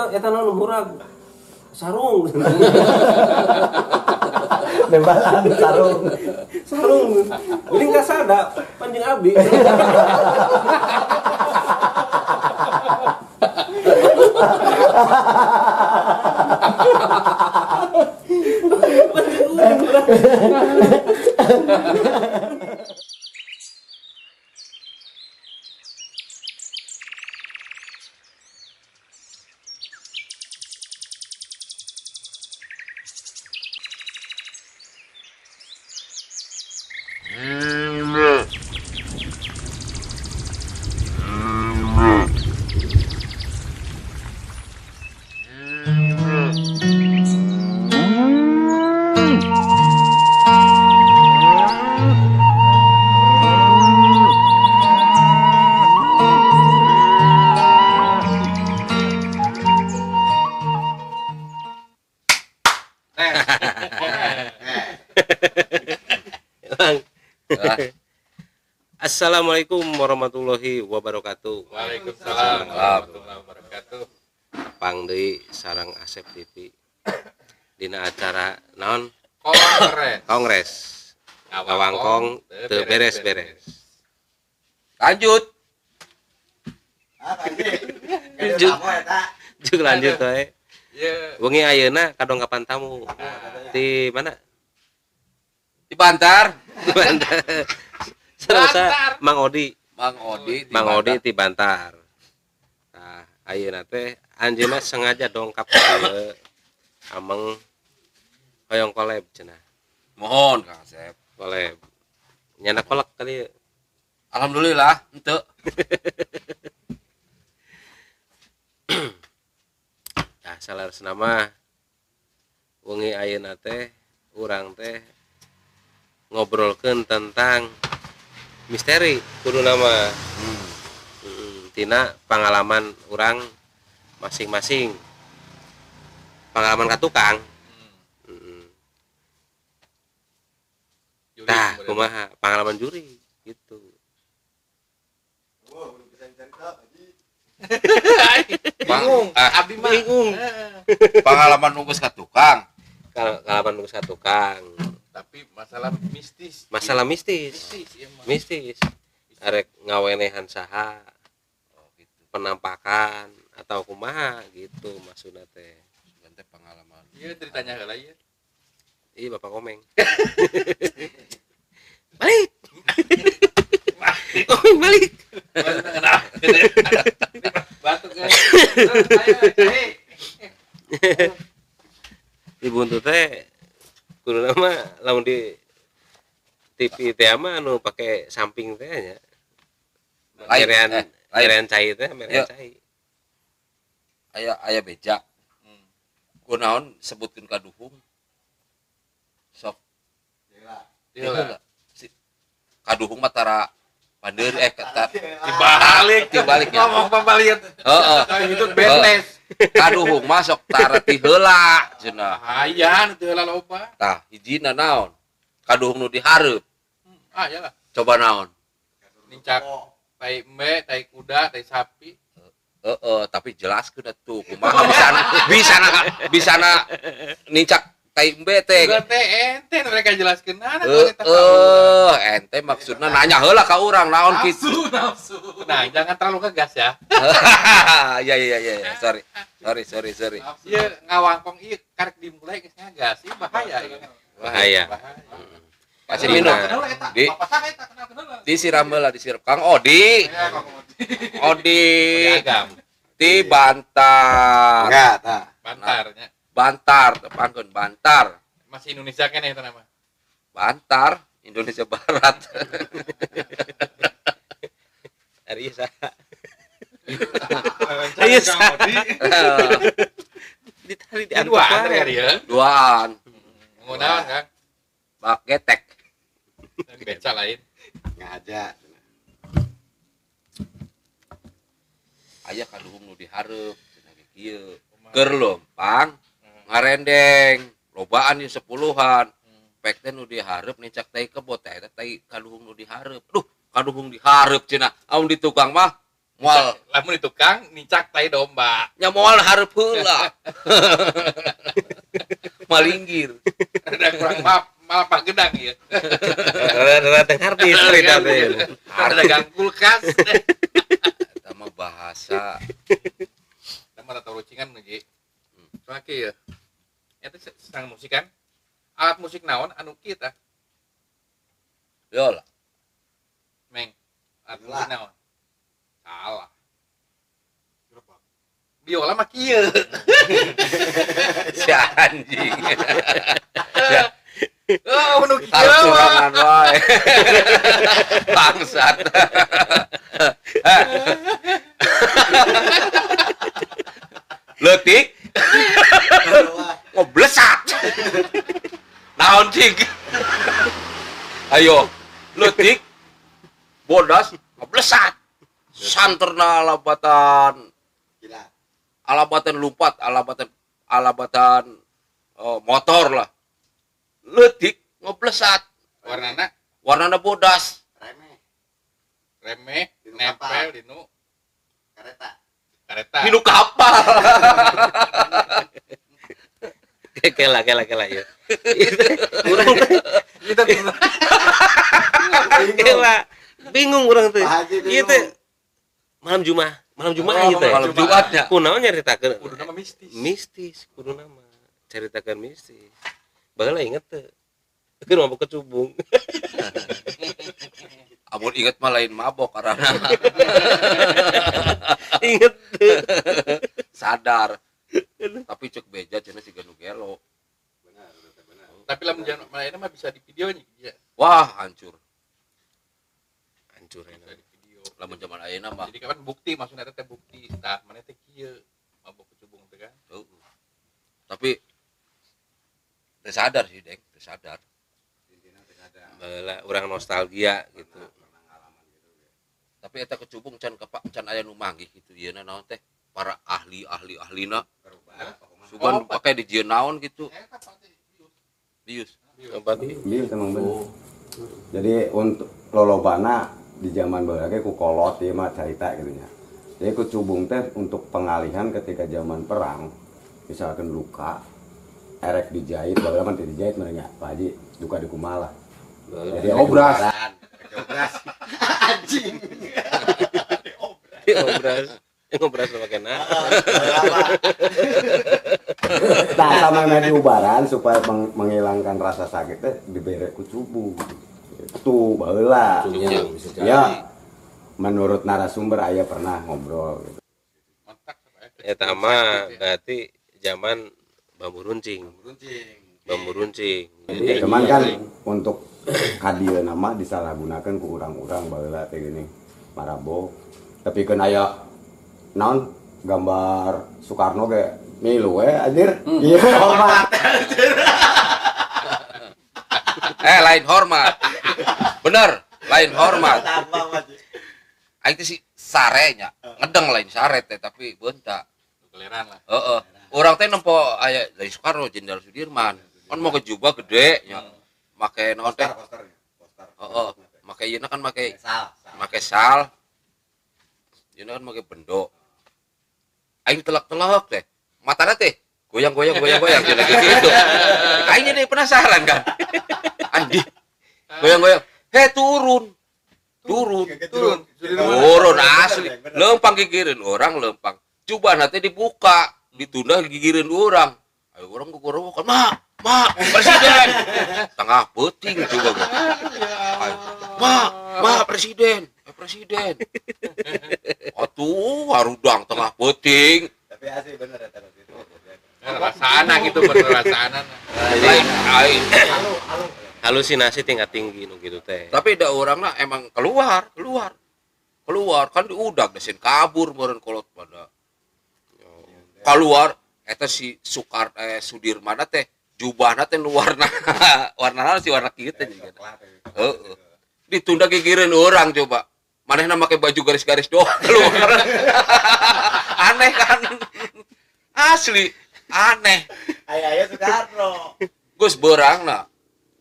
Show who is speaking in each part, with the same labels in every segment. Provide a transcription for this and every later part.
Speaker 1: Eta naon murag? Sarung.
Speaker 2: Nembalan sarung.
Speaker 1: Sarung. Geuning kasada panjang abdi. Panjang urang. Assalamualaikum warahmatullahi wabarakatuh.
Speaker 3: Waalaikumsalam warahmatullahi wabarakatuh.
Speaker 1: Pang deui sareng Asep TV. Dina acara naon?
Speaker 3: Kongres.
Speaker 1: Kongres. Ngawangkong teu beres-beres.
Speaker 4: Lanjut.
Speaker 1: Juk lanjut we.
Speaker 3: Ieu
Speaker 1: Wengi ayeuna kadongkapan tamu. Di mana?
Speaker 4: Di Bantar.
Speaker 1: Di Bantar. Serasa Mang Odi.
Speaker 4: Mang Odi di
Speaker 1: Mang Odi
Speaker 4: Bantar.
Speaker 1: di Bantar. Nah, ayeuna teh anjeunna sengaja dongkap ka dieu. Ameng hoyong kolab cenah.
Speaker 4: Mohon Kang Asep.
Speaker 1: Kolab. Nyana kolak kali ieu.
Speaker 4: Alhamdulillah henteu.
Speaker 1: Nah, saleresna mah wengi ayeuna teh urang teh ngobrolkeun tentang misteri kudu nama. Tina pengalaman urang masing-masing, pengalaman ka tukang. Tah kumaha pengalaman juri gitu.
Speaker 3: Bingung, abdi mah
Speaker 1: bingung.
Speaker 4: Pengalaman nunggu ka tukang.
Speaker 1: Pengalaman nunggu ka tukang.
Speaker 3: Tapi masalah mistis.
Speaker 1: Masalah mistis.
Speaker 3: Mistis, iya mah.
Speaker 1: Mistis. Arek ngawenehan saha.
Speaker 4: Oh, gitu.
Speaker 1: Penampakan atau kumaha gitu maksudna teh.
Speaker 4: Teh pengalaman.
Speaker 3: Iya ceritanya heula ieu.
Speaker 1: Iya Bapak Komeng. Balik. Komeng balik.
Speaker 3: Batuk ya.
Speaker 1: Dibuntu teh kudu nama lamun di TV teh mah anu pake samping teh nya.
Speaker 4: Lain,
Speaker 1: Merean cai teh, merean cai.
Speaker 4: Aya aya beja. Kunaon sebutkeun kaduhung. Sok.
Speaker 3: Heula.
Speaker 4: Si kaduhung mah tara pandeuri
Speaker 3: dibalik,
Speaker 4: dibalik ya.
Speaker 3: Ngomong pambalian.
Speaker 4: Heeh.
Speaker 3: Itu betes.
Speaker 4: Kaduhung mah sok tara ti heula cenah.
Speaker 3: Aya nu teu heula loba.
Speaker 4: Tah, hijina naon? Kaduhung nu dihareup.
Speaker 3: Ah, iyalah.
Speaker 4: Coba naon?
Speaker 3: Nincak tai embe, tai kuda, tai sapi.
Speaker 4: Heeh, tapi jelaskeun atuh kumaha bisana nincak tai embe teh.
Speaker 3: Teh ente mereka jelaskeun nah.
Speaker 4: Heeh, ente maksudna nanya heula ka urang naon kitu.
Speaker 3: Nafsu. Nah, jangan terlalu ngegas ya.
Speaker 4: Ya. Sorry. Sorry.
Speaker 3: Ieu ngawangkong ieu karek dimulai geus ngegas, ieu bahaya ieu.
Speaker 1: Bahaya.
Speaker 4: Pasti minum. Di disiram heula, disiram. Kang Odi. Odi. Di Bantar.
Speaker 2: Enggak, tah.
Speaker 3: Bantarnya.
Speaker 4: Bantar, tepangkeun Bantar.
Speaker 3: Masih Indonesia keneh eta nama.
Speaker 4: Bantar, Indonesia Barat.
Speaker 1: Ari saha? Ayo saha? Ditarik di
Speaker 3: duaan ari ya.
Speaker 4: Duaan.
Speaker 3: Ngunaon, Kang?
Speaker 4: Bak getek.
Speaker 3: Beca lain.
Speaker 2: Ngaja.
Speaker 4: Aya kaduhung nu dihareup cenah ge kieu. Keur leumpang ngarendeng, lobaan ieu sepuluhan. Pek teh nu dihareup nincak tai kebot teh eta tai kaduhung nu dihareup. Duh, kaduhung dihareup cenah. Amun di tukang mah Moal
Speaker 3: Lamun di tukang nincak tai domba.
Speaker 4: Nya moal hareup heula. Malinggir.
Speaker 3: Ada kurang maaf, malah pak gedang ya.
Speaker 1: Rada teu ngarti cerita teh.
Speaker 3: Ada dagang kulkas.
Speaker 4: Eta mah bahasa.
Speaker 3: Kita mah tata rucingan nu ji. Soalnya kieu ya. Eta senang musik kan. Alat musik naon anu kieu tah?
Speaker 4: Yola.
Speaker 3: Meng. Alat musik naon? Salah. Biola mah kieu.
Speaker 4: Si anjing.
Speaker 3: Oh, nu kieu mah.
Speaker 4: Sorangan wae. Bangsat. Leutik ngoblesat. Naon cing? Ayo, leutik bodas ngoblesat. Santerna alabatan.
Speaker 2: Gila.
Speaker 4: Alabatan lompat, alabatan motor lah. Leutik ngoblesat.
Speaker 3: Warnana
Speaker 4: Warnana bodas.
Speaker 2: Remeh.
Speaker 3: Remeh,
Speaker 2: Dinu
Speaker 3: nempel
Speaker 2: kapal.
Speaker 3: dinu
Speaker 2: Kereta.
Speaker 3: kareta.
Speaker 4: Dinu kapal.
Speaker 1: Kela kela kela ya. Urang teh
Speaker 3: Kita
Speaker 1: kela bingung urang teh.
Speaker 2: Pak Haji
Speaker 1: Ieu teh malam Jumat, malam Jumat
Speaker 3: Oh,
Speaker 1: ieu teh.
Speaker 4: Malam Jumatnya.
Speaker 1: Kunaon nyaritakeun?
Speaker 3: kudu nama mistis.
Speaker 1: Mistis, kudu nama. Caritakeun mistis. Baheula inget teu. Keur mabok kecubung.
Speaker 4: Amun inget mah lain mabok karena
Speaker 1: Inget teu.
Speaker 4: sadar. Tapi cek beja cenah siga nu gelo.
Speaker 2: Benar, benar.
Speaker 3: Tapi lamun jangan mana mah bisa di video nya. Iya,
Speaker 4: Wah, hancur.
Speaker 1: Hancur
Speaker 3: bisa
Speaker 1: enak.
Speaker 3: di video.
Speaker 4: Lamun zaman ayeuna mah.
Speaker 3: Jadi kapan bukti maksudnya teh bukti tah mana teh kieu mabok kecubung teh kan.
Speaker 4: Heeh. Tapi teu sadar sih, Deng, teu sadar.
Speaker 2: Intinya teu sadar.
Speaker 1: Baheula urang nostalgia gitu.
Speaker 2: Pernah ngalaman gitu.
Speaker 4: Tapi eta kecubung can kepak can aya nu manggih gitu ieu naon teh para ahli-ahli ahlina
Speaker 2: Perubahan apa kumaha?
Speaker 4: sugan
Speaker 3: Oh,
Speaker 4: pake dijieun naon gitu.
Speaker 3: Eta pasti bius.
Speaker 4: Bius.
Speaker 1: Obat ieu.
Speaker 2: Bius emang bener. Jadi untuk lolobana di zaman baheula ge ku kolot ieu mah carita gitu nya. Jadi kecubung teh untuk pengalihan ketika zaman perang, misalkan luka erek dijahit, baheula mah teu dijahit mah nya, Pak Haji, duka di kumaha lah. Jadi obras. Obras. Anjing.
Speaker 1: Obras. Ngobras pakai na.
Speaker 2: Nah, sama yang diubaran supaya menghilangkan rasa sakit teh dibere ku cubung. Itu baheula.
Speaker 4: Iya.
Speaker 5: Bisa jadi.
Speaker 2: Ya, menurut narasumber ayah pernah ngobrol gitu.
Speaker 3: Kontak sama ya.
Speaker 1: Eta mah berarti zaman bambu runcing. Bambu runcing. Jadi
Speaker 2: Cuman kan untuk kadieu nama disalahgunakan ku urang-urang baheula teh gini. Marabok. Tapi kan aya naon gambar Soekarno ge milu we anjir. Iya, hormat.
Speaker 4: Lain hormat. Bener, lain hormat. Aing teh si sarenya, ngedeng lain sare teh tapi beunta.
Speaker 3: Keliran lah.
Speaker 4: Heeh. Urang teh nempo aya dari Soekarno Jenderal Sudirman. Kan make jubah gede nya. Make naon teh? Heeh. Make ieu kan make
Speaker 2: Sal.
Speaker 4: make sal. Ieu kan make bendo. Aing telak-telak teh. Matana teh goyang-goyang goyang-goyang cenah gitu. Aing jadi penasaran kan. Anjing. Goyang-goyang. Heh turun. Turun.
Speaker 3: Turun.
Speaker 4: Turun asli. Lempang gigireun orang lempang. Coba nanti dibuka, ditunda gigireun orang. Ayo orang kukorowokan, "Mak, mak, presiden." Tengah peuting coba gua. Ayo, "Mak, mak presiden." Presiden. Atuh, harudang tengah peuting.
Speaker 2: Tapi asli bener eta gitu.
Speaker 3: Rasana gitu bener rasana.
Speaker 4: Lain aing.
Speaker 1: Halusinasi tingkat tinggi nu gitu teh.
Speaker 4: Tapi da orangna emang keluar, keluar. Keluar kan diudag desin kabur meureun kolot pada. Keluar eta si Sukar Sudirman teh jubahna teh nu warna warna naon sih warna kieu teh juga. Heeh. Ditunda gigireun urang coba. Manehna make baju garis-garis doang keluar. Aneh kan? Asli aneh.
Speaker 2: Aya-aya Soekarno.
Speaker 4: Geus beurangna.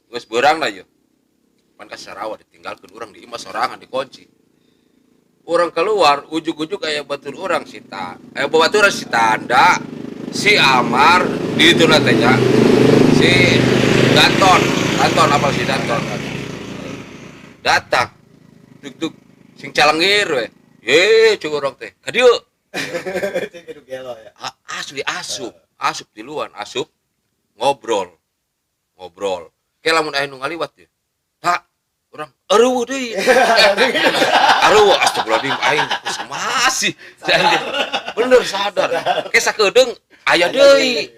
Speaker 4: Geus beurangna ye. Pan ka Sarawak ditinggalkeun urang di imah sorangan dikunci. Urang keluar ujug-ujug aya batur urang si ta. Aya babaturan si Tanda, si Amar di ditu teh nya. Si Danton, Danton apa si Danton? Datang. Duk duk sing calengir we. Ye, cek urang teh. Ka dieu.
Speaker 5: Cing hidup gelo ya.
Speaker 4: Asli asup, asup di luar, asup ngobrol. Ngobrol. Kayak lamun aya nu ngaliwat ya. Tak, urang eueuh deui. Eueuh astagfirullahaladzim aing geus masih. Bener sadar. Kayak sakedeung aya deui.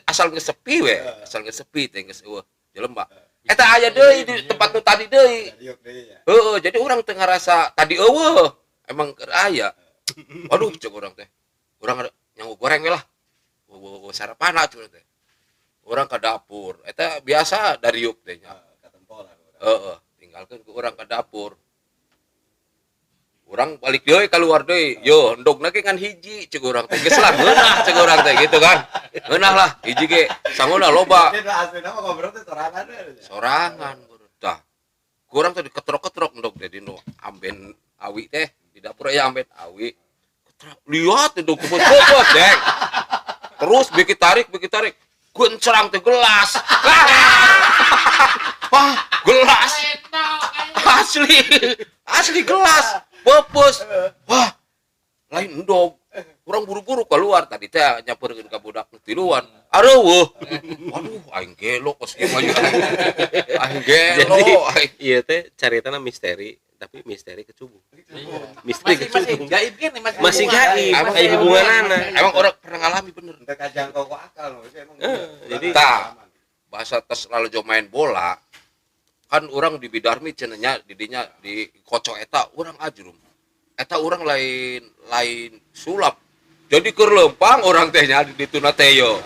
Speaker 4: Asal geus sepi we, asal geus sepi teh geus eueuh jelema. Eta aya deui di tempat nu tadi deui.
Speaker 5: Diuk deui ya.
Speaker 4: Heeh, jadi urang teu ngarasa tadi eueuh, emang keur aya. Waduh, cek urang teh. Urang ada nyangu goreng we lah. Eueuh sarapan cek urang teh. Urang ke dapur. Eta biasa dariuk teh nya.
Speaker 5: Katempo lah urang.
Speaker 4: Heeh, tinggalkeun ku urang ke dapur. Urang balik deui keluar deui. Yo, endogna ge ngan hiji cek urang teh. Geus lah ngeunah cek urang teh gitu kan. Ngeunah lah hiji ge sanguna loba.
Speaker 5: Jadi aslina mah ngobrol teh sorangan we.
Speaker 4: Sorangan tah. Kurang tadi ketrok-ketrok endog teh di nu amben awi teh di dapur aya amben awi. Ketrok, lihat endog kebut-kebut deng. Terus bikin tarik, bikin tarik. Gencerang teh gelas. Wah, gelas. Asli. Asli gelas. Bepes. Wah, lain endog. Kurang buru-buru keluar tadi teh nyamperkeun ka budak nu tiluan. Areueuh. Waduh, aing gelo kos ieu mah. Aing gelo.
Speaker 1: Jadi
Speaker 4: Aing.
Speaker 1: iya teh caritana misteri, tapi misteri kecubung. Misteri
Speaker 3: Masih masih
Speaker 1: kecubung.
Speaker 3: gaib kan masih
Speaker 1: Masih
Speaker 3: hubungan.
Speaker 1: gaib,
Speaker 4: Emang
Speaker 1: aya hubunganana.
Speaker 4: Emang orang pernah ngalami bener.
Speaker 5: Teu kajangkau ku akal nu emang.
Speaker 1: Jadi
Speaker 4: Tah. Bahasa tes lalu jo main bola kan orang di Bidarmi cenah didinya di kocok eta urang ajrum. Eta urang lain lain sulap. Jadi keur leumpang urang teh nya di dituna teh yo.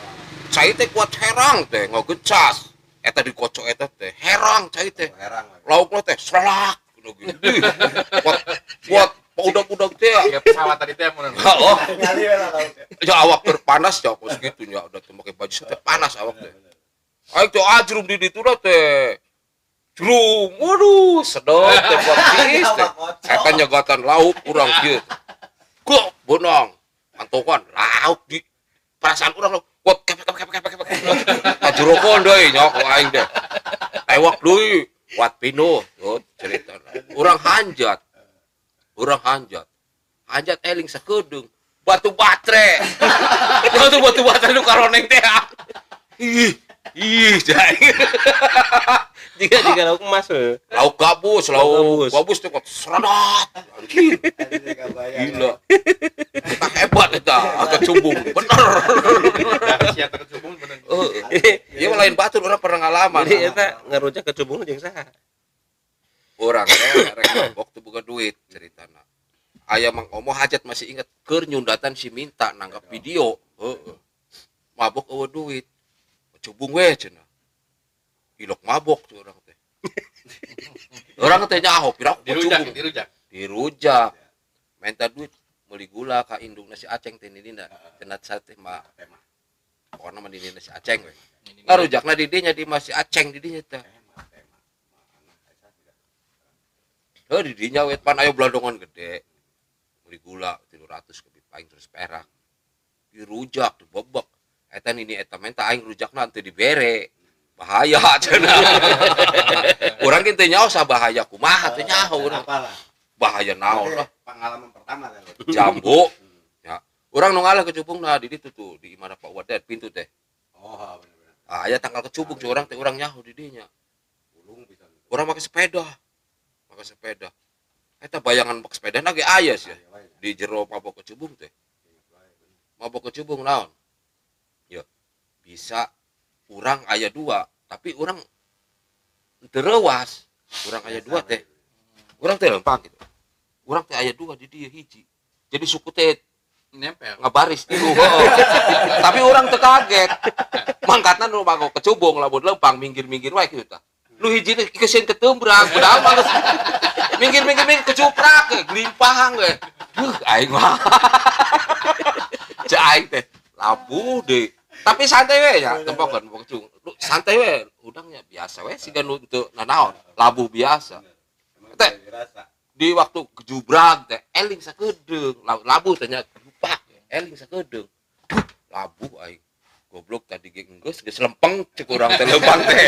Speaker 4: Cai teh kuat herang teh ngogecas. Eta di kocok eta teh herang cai teh.
Speaker 5: Herang.
Speaker 4: Laukna teh selak gitu. Ih, Kuat kuat udah-udah teh.
Speaker 3: Ya pesawat tadi teh mun.
Speaker 4: Oh,
Speaker 5: Ningali we lah lauk.
Speaker 4: ya awak terpanas ya kos gitu ya udah tuh pakai baju teh panas awak teh. Aing teh ajrum di ditu teh. Jrum, waduh, sedot teh buat tiis teh. Eta nyegatan lauk urang kieu. Kok benang antokan lauk di perasaan urang lauk. Kuat kepek kepek kepek kepek. Kajurokon deui nya ku aing teh. Tewak deui, wat pinuh tuh cerita. Urang hanjat. Urang hanjat. Hanjat eling sakedeung. Batu batre. Batu batu batre nu karoneng teh. Ih, ih, jai.
Speaker 1: Jika jika lauk emas we.
Speaker 4: Lauk gabus, lauk
Speaker 1: Gabus.
Speaker 4: gabus teh kok seradat. Anjir, gila. Kita hebat eta, kecubung. Bener.
Speaker 3: Siapa kecubung bener.
Speaker 4: Heeh. Ieu mah lain batur urang pernah ngalaman.
Speaker 1: Jadi eta ngarujak kecubung jeung saha?
Speaker 4: Urang teh rek mabok teu boga duit ceritana. Aya Mang Omo hajat masih inget keur nyundatan si minta nanggap video. Heeh. Mabok eueuh duit. Kecubung we cenah. Ilok mabok tuh urang teh. Urang teh nyaho pira aku
Speaker 3: Dirujak,
Speaker 4: kecubung.
Speaker 3: dirujak.
Speaker 4: Dirujak. Minta duit meuli gula ka indungna si Aceng teh nidina. Cenah sate mah. Pokona mah nidina si Aceng we. Ngarujakna di dinya di masih Aceng di dinya teh. Heuh di dinya we pan aya blandongan gede. Meuli gula 300 ke aing terus perak. Dirujak dibebek. Eta nini eta menta aing rujakna teu dibere. Bahaya cenah. Urang ge teu nyaho sabahaya kumaha teu nyaho urang.
Speaker 5: Apalah.
Speaker 4: Bahaya naon lah.
Speaker 5: Pengalaman pertama teh.
Speaker 4: Jambu. Ya. Urang nu ngalah kecubung nah di ditu tuh di imana Pak Wadet pintu teh.
Speaker 5: Oh, bener-bener.
Speaker 4: Ah, aya tanggal kecubung cuy urang teh urang nyaho di dinya.
Speaker 5: Ulung bisa.
Speaker 4: Urang make sepeda. Make sepeda. Eta bayangan make sepeda na ge aya sih. Di jero mabok kecubung teh. Mabok kecubung naon? Ya, bisa urang aya dua, tapi urang teu reuas. Urang aya dua teh. Urang teh lempang gitu. Urang teh aya dua di dieu hiji. Jadi suku teh
Speaker 3: Nempel.
Speaker 4: ngabaris tilu. Heeh. Tapi urang teu kaget. Mangkatna nu mabok kecubung lamun lempang minggir-minggir wae kitu tah. Nu hiji teh kesieun ketumbrang, padahal mah geus minggir-minggir minggir kecuprak we, gelimpang we. Duh, aing mah. Cek aing teh labuh deui. Tapi santai we ya, tempokeun mabok kecubung. Lu santai we, udangnya biasa we siga nu teu nanaon, labuh biasa.
Speaker 5: Emang
Speaker 4: Teh.
Speaker 5: dirasa.
Speaker 4: Di waktu kejubrag teh eling sakedeung, labuh teh nya lupa, eling sakedeung. Duh, labuh aing. Goblok tadi ge geus geus lempeng cek urang teh lempang teh.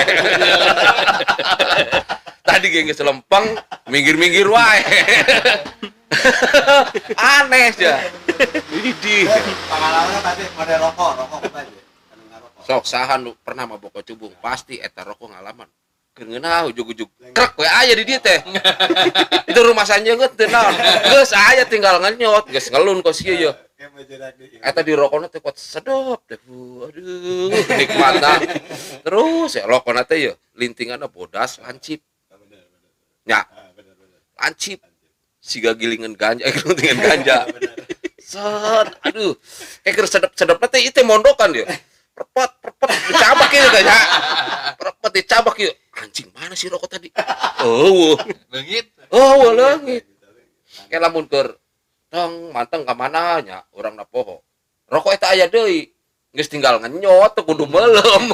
Speaker 4: Tadi ge geus lempeng, minggir-minggir wae. Aneh ya. Widih.
Speaker 5: Pengalamannya pasti model rokok, rokok apa aja? Anu ngarokok.
Speaker 4: Sok saha nu pernah mabok kecubung pasti eta rokok ngalaman. Keur ngeunah ujug-ujug krek we aya di dieu teh. Itu rumah sanjeungeut teu naon. Geus aya tinggal ngenyot, geus ngelun kos ieu ye.
Speaker 5: Kayak mau jerak di.
Speaker 4: Eta di rokona teh kuat sedep teh. Aduh, nikmatna. Terus ya rokona teh ye lintinganna bodas lancip.
Speaker 5: Bener, bener.
Speaker 4: Nya,
Speaker 5: Ah, bener, bener.
Speaker 4: lancip. Siga gilingan ganja, gilingan ganja.
Speaker 5: Bener.
Speaker 4: Set, aduh. Kayak keur sedep-sedepna teh ieu teh mondokan dia. Perpet, perpet, dicabak ieu teh nya. Perpet dicabak ieu. Anjing mana sih rokok tadi? Eueuh.
Speaker 3: Leungit.
Speaker 4: Oh, leungit. Kayak lamun keur tong manteng ka mana nya urang na poho. Rokok eta aya deui. Geus tinggal ngenyot teu kudu meuleum.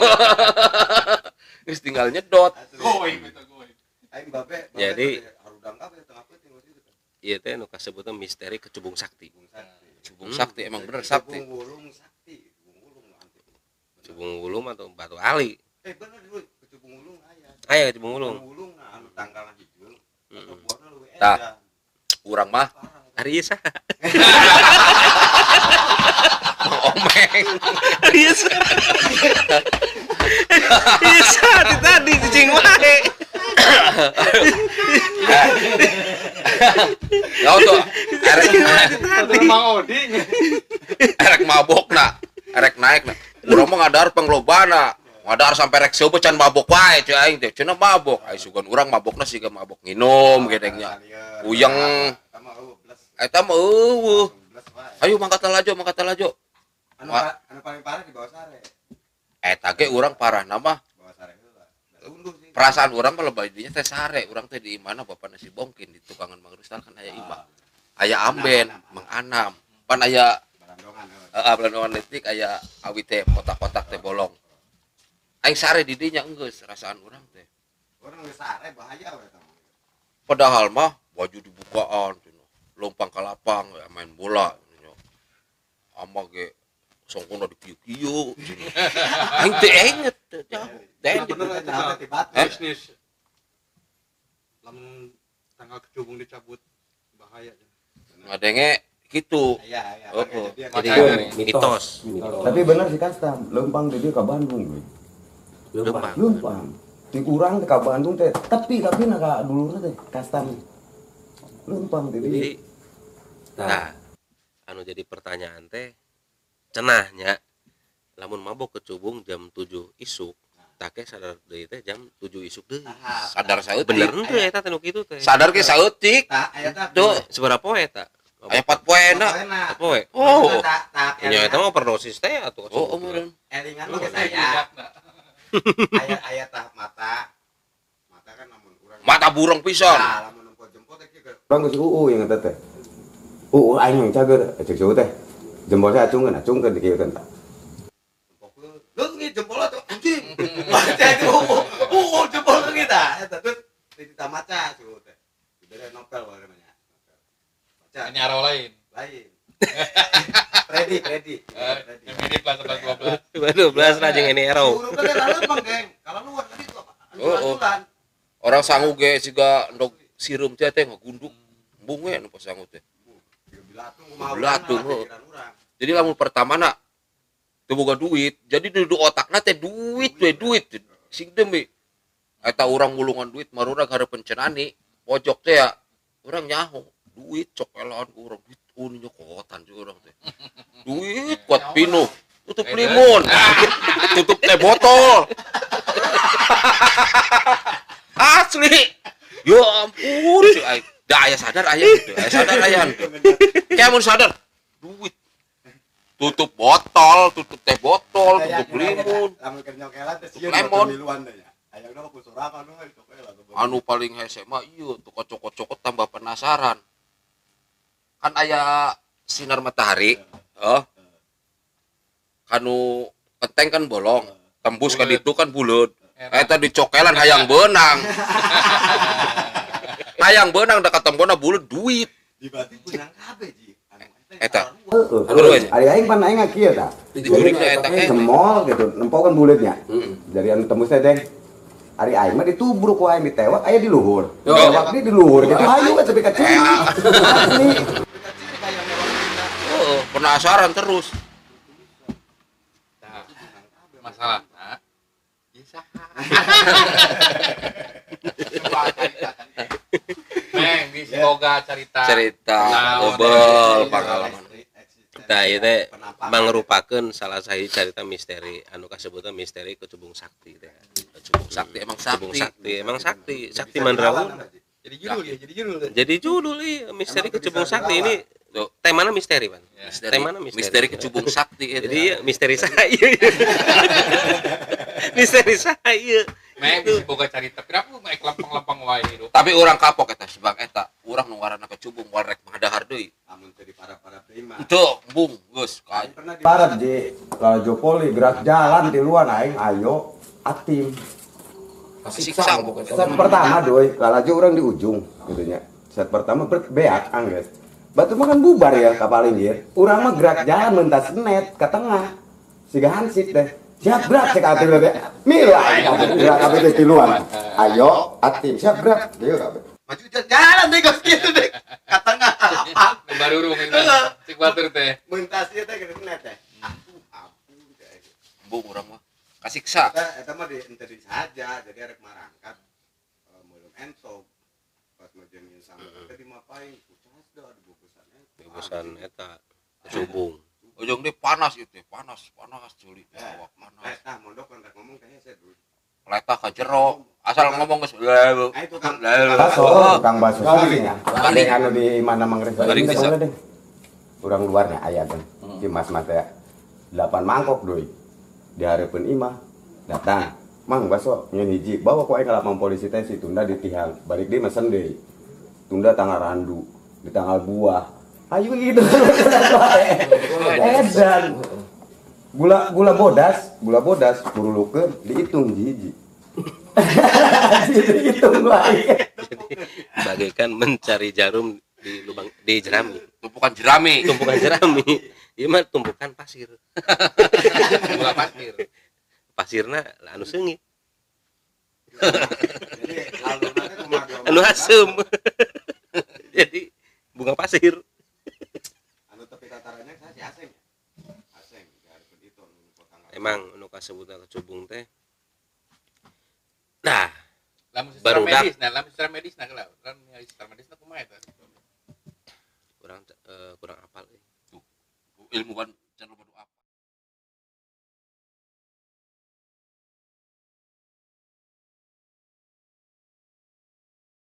Speaker 4: Geus tinggal nyedot.
Speaker 3: Goib itu goib.
Speaker 5: Aing babe, babe
Speaker 1: Jadi-
Speaker 5: teh harudang kabeh tengah peuting waktu itu.
Speaker 1: Ieu teh nu kasebutna misteri kecubung sakti.
Speaker 5: Kecubung sakti.
Speaker 4: Cubung sakti emang bener sakti.
Speaker 5: Kecubung wulung sakti, kecubung wulung antik.
Speaker 1: Kecubung wulung atau batu ali.
Speaker 5: Eh bener dulu, kecubung wulung aya.
Speaker 1: Aya kecubung wulung.
Speaker 5: Kecubung wulung nah anu tangkalna hijau. Atau buahna leuwih
Speaker 4: Tah.
Speaker 5: edan.
Speaker 4: Urang mah
Speaker 5: Parah.
Speaker 1: Ari ieu saha?
Speaker 4: Mang Omeng.
Speaker 1: Ari ieu saha? Ieu saha ti tadi cicing wae.
Speaker 4: Ya tuh erek
Speaker 3: Tadi Mang Odi.
Speaker 4: erek mabok na, erek naik na. Urang mah ngadar panglobana. Ngadar sampai rek seubeut can mabok wae cuy aing teh. Cenah mabok. Ai sugan urang mabokna siga mabok nginum gedengnya. Uyeng.
Speaker 5: Sama eueuh plus.
Speaker 4: Eta mah eueuh.
Speaker 5: Plus wae.
Speaker 4: Ayo mangkat lalajo, mangkat lalajo.
Speaker 5: Anu anu paling parah di bawah sare.
Speaker 4: Eta ge urang parah nama
Speaker 5: Bawah sare heula. Da tunduh sih.
Speaker 4: Perasaan urang mah lebay dinya teh sare, urang teh di imahna bapana si Bongkin di tukangan Mang Rustal kan aya imah. Aya amben, Mang Anam. Pan aya
Speaker 5: Barandongan heula.
Speaker 4: heeh belandongan leutik aya awi teh kotak-kotak teh bolong. Aing sare di dinya enggeus rasaan urang teh.
Speaker 5: Urang geus sare bahaya we eta mah.
Speaker 4: Padahal mah baju dibukaan cenah. Lompang ka lapang ya, main bola cenah. Ama ge songkona dikieu-kieu cenah. Aing teh inget teh jauh. Teh
Speaker 6: Bener eta.
Speaker 5: Nyampe ti batu.
Speaker 4: Eh?
Speaker 6: Bisnis. Lamun tanggal kecubung dicabut bahaya.
Speaker 4: Ngadenge gitu.
Speaker 5: Iya, iya.
Speaker 4: Oh, oh.
Speaker 1: Jadi
Speaker 3: Makanya.
Speaker 1: mitos.
Speaker 2: Tapi bener sih kastam, lempang di dia ke Bandung we.
Speaker 1: Lempang.
Speaker 2: Lempang. Di urang teh ka Bandung teh, tapi na ka dulurna teh kastam. Lempang di dia.
Speaker 1: Jadi nah, anu jadi pertanyaan teh cenahnya lamun mabok kecubung jam 7 isuk take sadar deui teh jam 7 isuk deui.
Speaker 4: Sadar saeutik.
Speaker 1: Bener henteu eta teh nu kitu teh.
Speaker 4: Sadar ge saeutik.
Speaker 5: Tah aya tah.
Speaker 4: Tuh.
Speaker 1: Seberapa poe eta?
Speaker 4: Aya 4 poena.
Speaker 5: Enak.
Speaker 1: Poe.
Speaker 4: Oh.
Speaker 5: Tak tak.
Speaker 1: Nya eta mah overdosis teh atuh.
Speaker 4: Oh, umuran.
Speaker 5: Elingan mah geus aya. Aya aya tahap mata. Mata kan lamun urang.
Speaker 4: Mata burung pisan.
Speaker 5: Nah, lamun nempo jempol teh kieu
Speaker 2: Urang geus uu yang eta teh. Uu aing yang cager, cek si teh. Jempol saya acungkeun, acungkeun di kieu teh.
Speaker 5: Jempol leungit jempolna tuh anjing. Baca itu uu jempol leungit tah. Eta terus ditita maca si teh. Dibere novel wae namanya. Baca
Speaker 3: Ini arah lain.
Speaker 5: lain. Ready, ready.
Speaker 3: Eh, yang mirip lah 11 12.
Speaker 1: 12 lah jeung ini
Speaker 5: Si
Speaker 1: Arrow.
Speaker 5: hurufna teh lalempang, geng. Kalau luar tadi itu apa?
Speaker 4: Oh, oh.
Speaker 5: Anculan.
Speaker 4: Orang sangu ge siga endog sireum teh teh ngagunduk. Embung we nu pas sangu teh.
Speaker 5: Bilatung kumaha
Speaker 4: Bilatung,
Speaker 5: urang,
Speaker 4: heuh.
Speaker 5: pikiran urang.
Speaker 4: Jadi lamun pertama na teu boga duit, jadi di otakna teh duit we duit. Sing demi eta urang mulungan duit marurag hareupeun cenani, pojok teh ya urang nyaho duit cokelan ku urang duit oh nyokotan cu urang teh. Duit kuat pinuh, tutup limun, tutup teh botol. Asli. Ya ampun, si aing. Da aya sadar aya gitu, aya sadar aya gitu. Kayak mun sadar duit. Tutup botol, tutup teh botol, tutup limun.
Speaker 5: Lamun keur nyokelan teh sieun
Speaker 4: Lemon.
Speaker 5: miluan teh ya. Hayangna mah ku sorangan we cokelan.
Speaker 4: Anu paling hese mah ieu tuh kocok-kocokot tambah penasaran. Kan aya sinar matahari, oh. Kanu kenteng kan bolong, tembus ka ditu kan buleud. Eta dicokelan hayang beunang. Hayang beunang da katembona buleud duit.
Speaker 5: Dibati beunang kabeh ji.
Speaker 4: Eta.
Speaker 2: Heeh. Ari aing pan aing kieu tah.
Speaker 4: Dijurik teh eta keneh.
Speaker 2: Semol gitu, nempo kan buleutnya. Jadi anu tembus teh deng. Ari aing mah ditubruk ku aing ditewak aya di luhur. Ditewak di luhur gitu hayu we tapi kaciri. Asli.
Speaker 4: Heeh, penasaran terus.
Speaker 3: Nah, masalah nah. Ieu saha? Meng di Siboga carita.
Speaker 4: Cerita obel pengalaman.
Speaker 1: Tah ieu teh mangrupakeun salah sahiji carita misteri anu kasebutna misteri kecubung sakti teh.
Speaker 4: Kecubung sakti emang
Speaker 1: Kecubung
Speaker 4: sakti.
Speaker 1: sakti emang sakti, sakti mandraguna.
Speaker 6: Jadi judul ya, jadi judul.
Speaker 1: Jadi judul iya, misteri
Speaker 5: Emang
Speaker 1: kecubung
Speaker 5: bisa
Speaker 1: sakti ini
Speaker 4: Tuh.
Speaker 1: temana misteri, Pan.
Speaker 3: Ya.
Speaker 4: Misteri,
Speaker 1: Temana misteri.
Speaker 4: misteri kecubung sakti itu.
Speaker 1: Jadi iya, misteri saya. Misteri saya.
Speaker 3: Meng di Siboga carita. Kenapa mah lempeng-lempeng wae hidup.
Speaker 4: Tapi orang kapok eta sebab eta urang nu ngaranna kecubung moal rek madahar deui.
Speaker 5: Amun teu di para-para prima.
Speaker 4: Teu, embung geus ka.
Speaker 5: Pernah di
Speaker 2: Barat ji, lalajo poli gerak jalan tiluan aing ayo atim.
Speaker 4: Siksa pokoknya.
Speaker 2: Set pertama doi, lalajo orang di ujung gitu nya. Set pertama beak angges. Batu mah kan bubar ya kapal inggir. Urang mah gerak jalan mentas net ke tengah. Siga hansip teh. Siap gerak cek atim teh. Milu aing gerak kabeh teh tiluan. Ayo atim siap gerak. Dieu kabeh.
Speaker 5: Maju jalan deh geus kieu deh. Ka tengah lapang.
Speaker 3: Barurung itu. Cik batur teh.
Speaker 5: Mentas ieu teh geus net teh. Aduh, ampun teh.
Speaker 4: Embung urang mah. Kasiksa.
Speaker 5: Eta mah di ente di saja, jadi arek marangkat meuleum entog. Pas majeun sama teh dimapain, kucas da dibukusan eta.
Speaker 1: Bukusan eta kecubung.
Speaker 4: Ujung deui panas ieu teh, panas, panas juli. Awak panas.
Speaker 5: Tah mondok kan rek ngomong kayaknya saya dulu.
Speaker 4: Letah ka jero, asal ngomong geus.
Speaker 5: Ah itu kan
Speaker 2: Baso, tukang bakso sih nya.
Speaker 4: Balik.
Speaker 2: Anu di mana Mang Reza
Speaker 4: Balik
Speaker 2: ini
Speaker 4: bisa.
Speaker 2: boleh deh. Urang luarnya aya kan. Si mas-mas teh 8 mangkok doi. Di hareupeun imah datang. Mang bakso nyeun hiji, bawa ku aing ka lapang polisi teh si tunda di tihang. Balik deui mesen deui. Tunda tanggal randu, di tanggal buah. Ayo gitu. Edan. Gula bodas, purulukeun dihitung hiji. Dihitung wae.
Speaker 1: Bagaikan mencari jarum di lubang di jerami.
Speaker 4: Tumpukan jerami.
Speaker 1: Tumpukan jerami. Ieu mah tumpukan pasir.
Speaker 3: Bola pasir.
Speaker 1: Pasirna anu seungit,
Speaker 5: Jadi laluna teh kumaha diomongin.
Speaker 1: anu asem. Jadi bunga pasir.
Speaker 5: Anu tepi tatarannya saya si Aseng. Aseng di hareupeun itu anu kota.
Speaker 1: Emang nu kasebutna kecubung teh. Nah,
Speaker 3: Lamun secara
Speaker 1: Barudak.
Speaker 3: medis, nah lamun secara medis nah lah. Urang ningali secara medis nah kumaha eta?
Speaker 1: kurang kurang apal euy.
Speaker 4: Ilmuwan